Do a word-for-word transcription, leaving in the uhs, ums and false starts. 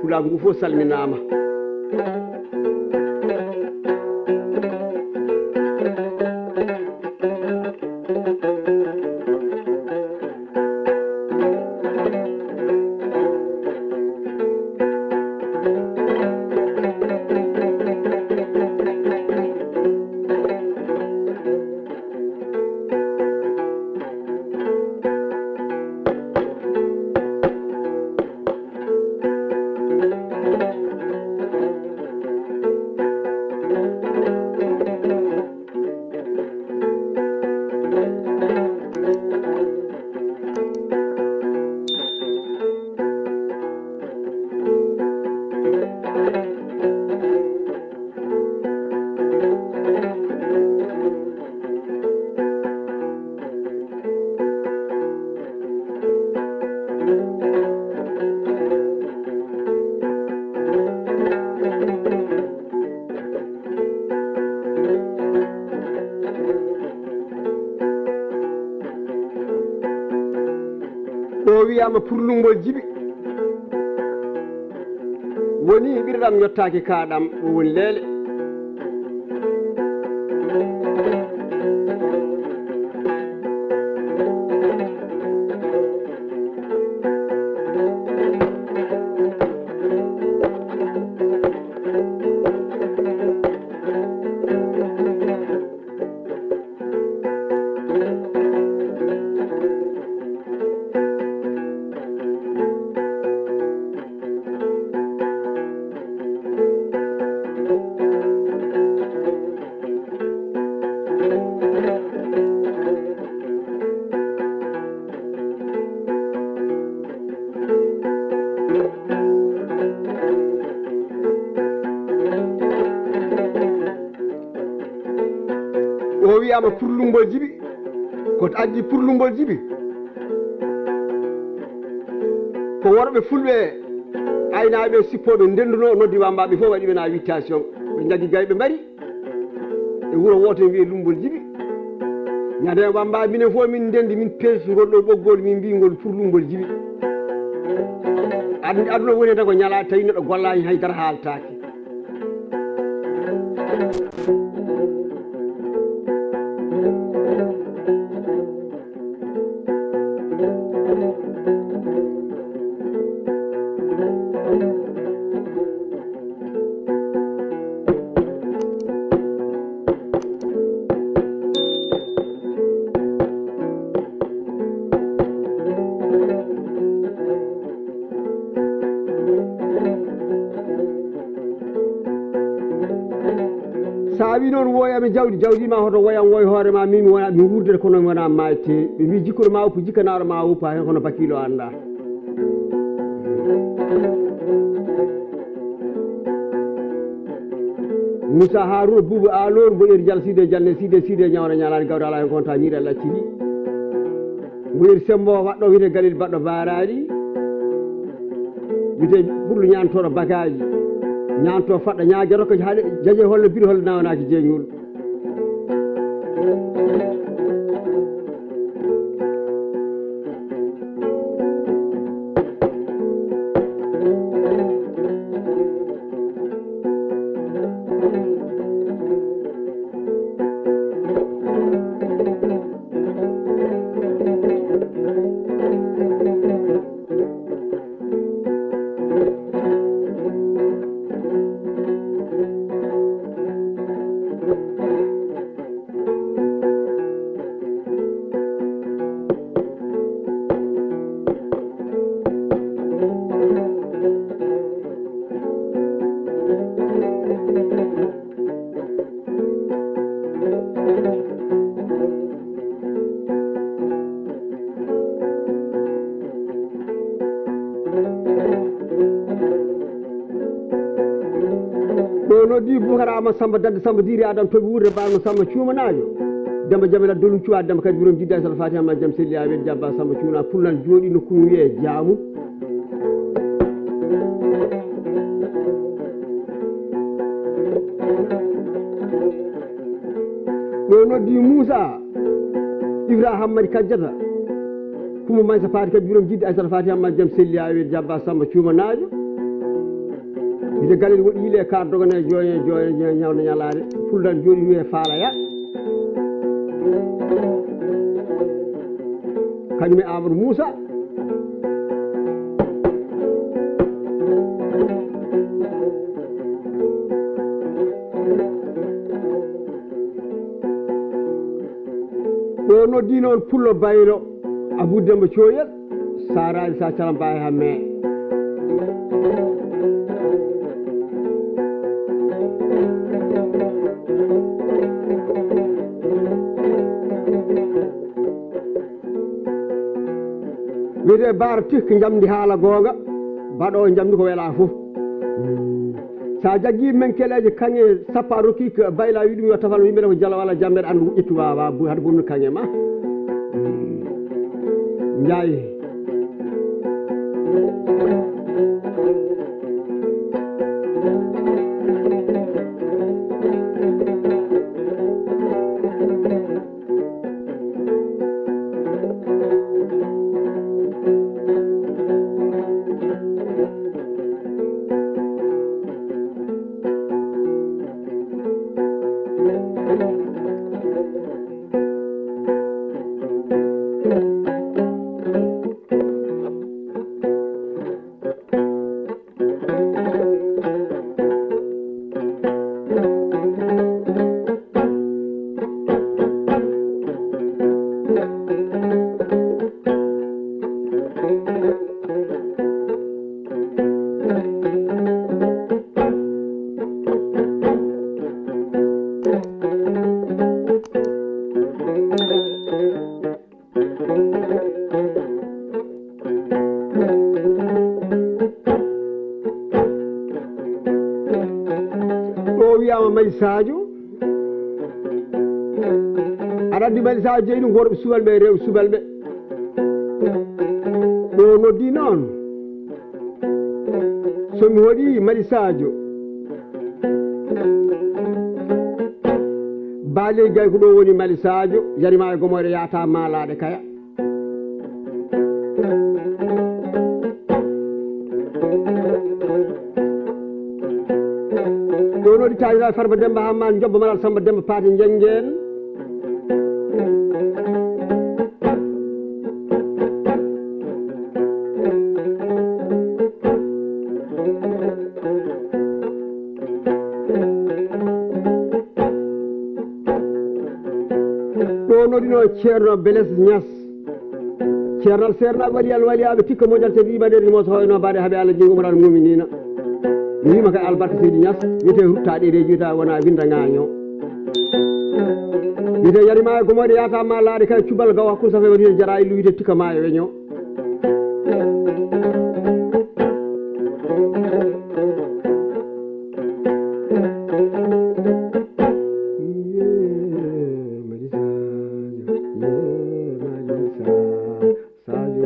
Pulaagu ngu fof salminaama. O wiyaama purlungol jibi. Woni ɓirɗam yottaaki kaaɗam, o woni leele. O wiyaama purlungol jibi. Ko addi purlungol jibi? Ko worɓe fulɓe aynaaɓe sippooɓe ndennduno, noddi wambaaɓe fof, waɗi ɓe na invitation. Ɓe njaggi gayɓe mbari. E wuro wooto en wiyee Lummbol Jibi. Ñande wamba minen fof min ndenndi, min peesi ngol ɗo ɓoggol, min mbii ngol purlungol jibi. Ad-, aduna woni tan ko ñalaa tawi neɗɗo gollaani, hay dara haaltaaki. So a wi noon, woyami jawdi, jawdi ma hoto woyam woy hoore ma, min mi wona, mi wuurdere kono mi wona maayte. Ɓe mbi jikkuɗo ma woppu, jikkanaaɗo ma woppa heen kono bakiilo annda. Moussa Harouna Boubou Alor, mboɗeeri Jal Side Janne Side Side ñawna ñalaani gawda ala heen konta ñiiɗe lacciri. Mboɗeeri Sembo waɗɗo wiyetee Galil baɗɗo baaraari. Wiyetee Pullo ñaantooɗo bakaaji. Ñaantoo faɗɗa ñaageto ko haɗe jaje holla biri holla nawanaaki jeeñol. Ɗo noddi Boubacar Amadou Samba Dadde Samba Diri Adam Toɓi Wuurde Barma Samba Cuumanaajo. Demba Jamila Dolum Cuwa Demba Kadi Birom Jidda Sal Fatiha ma jam selli a wel jabba Samba Cuuna Pullal jooɗi nokku mum wiyee Jaamu. Ɗo noddi Moussa Ibrahima Madi Kajjata. Kumba Maysa Faati Kadi Birom Jidda Aysata Faati Hamma jam selli a wel jabba Samba Cuumanaajo. Ide galle woɗi yile ka dogane joye joye joye ñawde ñalaade. Fullan jooɗi wiye faala ya. Kañum e Amadou Moussa. Ɗo noddi noon Pullo Baylo, Abou Demba Coyel, Saraji Sa Calamba e Hamme. Wiyetee Baara Tik, njamndi haala goonga, baɗoowo njamndi ko welaa fof. Sa jaggi men keleeje kaŋŋe sappo a rokki ko Bayla wiɗum yo tafal, yimɓe ko jalo walla jamɓe, aɗa anndu ƴettu wawa bu-, haɗa bonnu kaŋŋe ma. Njaay. Ɗo wiyama Mali Sadio. Aɗa anndi Mali Sadio jeyi ɗum ko worɓe subalɓe e rewɓe subalɓe. Ɗo noddi noon. So mi hoɗi Mali Sadio. Baaley gay ko ɗo woni Mali Sadio, yarima e gomoyɗo yaata maalaɗe kaya. Ɗo noon taanira Farba Demba Hamman Jobba Malal Samba Demba Paate Jenngen. Ɗo noddino Ceerno Beles Ñas. Ceernal seernaaɓe waliyal waliyaaɓe tikka moƴal teddi ɗi mbaɗeede mo so hoyno mbaɗe haɓe Allah jeygu umaraal muminina. Mi wiima kay albarka seydi Ñas, wiyete rutta ɗereji, wiyete wona winda ŋaaño. Wiyete yarima e gomoyɗo yaata ma laaɗe kay cubal gaw hakkunde safa e wiyete jara illu wiyete tikka ma e weño.